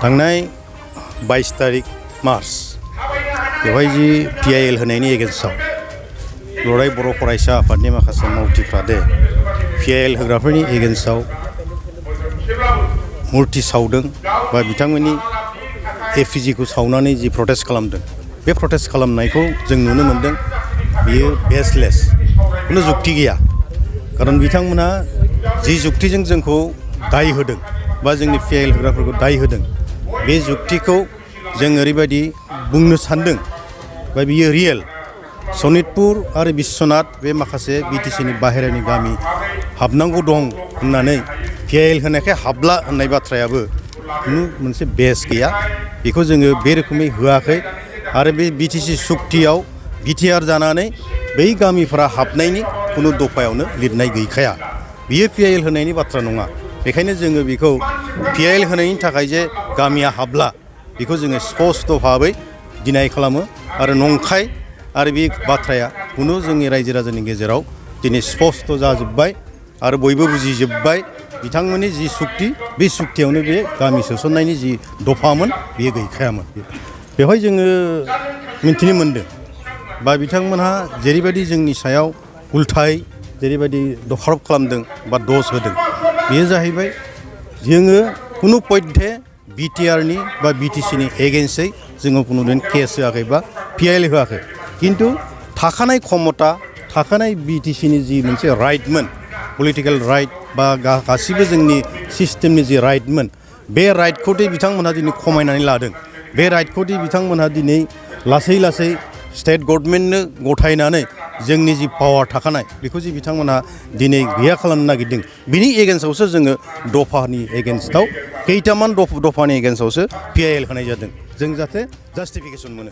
थांनाय 22 तारिख मार्च बेवहाय जि PIL होनायनि एगेन्स्टआव लराय बर' फरायसा आफादनि माखासे मावथिफ्रा दे PIL होग्राफोरनि एगेन्स्टआव मुर्ति सावदों बा बिथांमोननि एफिजिखौ सावनानै जि प्रटेस्ट खालामदों बे प्रटेस्ट खालामनायखौ जों नुनो मोनदों बियो बेसलेस कुनु जुक्ति गैया खारन बिथांमोना जि जुक्तिजों जोंखौ दाय होदों बा जोंनि PIL होग्राफोरखौ दाय होदों बे जुक्तिखौ जों ओरैबायदि बुंनो सानदों बा बियो रियेल सनितपुर आरो बिश्वनाथ बे माखासे BTCनि बाहेरानि गामि हाबनांगौ दं होननानै PIL होनायखाय हाबला होननाय बाथ्रायाबो कुनु मोनसे बेस गैया बेखौ जोङो बे रोखोमै होआखै आरो बे BTC सुक्तियाव बिटिआर जानानै बै गामिफोरा हाबनायनि कुनु दफायावनो लिरनाय गैखाया बियो PIL होनायनि बाथ्रा नङा बेखायनो जोङो बेखौ PIL होनायनि थाखाय जे गामिया हाबला बेखौ जोङो स्पष्ट भाबै डिनाय खालामो आरो नंखाय आरो बे बाथ्राया कुनु जोंनि रायजो राजानि गेजेराव दिनै स्पष्ट जाजोब्बाय आरो बयबो बुजिजोब्बाय बिथांमोननि जि सुक्ति बे सुक्तियावनो बे गामि सोसननायनि जि दफामोन बेयो गैखायामोन बेवहाय जोङो मिन्थिनो मोनदों बा बिथांमोनहा जेरैबायदि जोंनि सायाव उल्थाय जेरैबायदि दखारब खालामदों बा दस होदों बेयो जाहैबाय जोङो कुनु पय्धे बिटिआरनि बा BTCनि एगेन्स्टै जोङो कुनु दिन केस होआखै बा PIL होआखै किन्तु थाखानाय क्षमता थाखानाय BTCनि जि मोनसे राइटमोन पलिटिकेल राइट बा गासिबो जोंनि सिस्टेमनि जि राइटमोन बे राइटखौदि बिथांमोनहा दिनै खमायनानै लादों बे राइटखौदि बिथांमोनहा दिनै लासै लासै स्टेट गभर्नमेन्टनो गथायनानै जोंनि जि पावार थाखानाय बेखौ जि बिथांमोनहा दिनै गैया खालामनो नागिरदों बिनि एगेन्स्टआवसो जोङो दफानि एगेन्स्टआव खैथामान दफानि एगेन्स्टआवसो PIL होनाय जादों जों जाहाथे जास्टिफिकेसन मोनो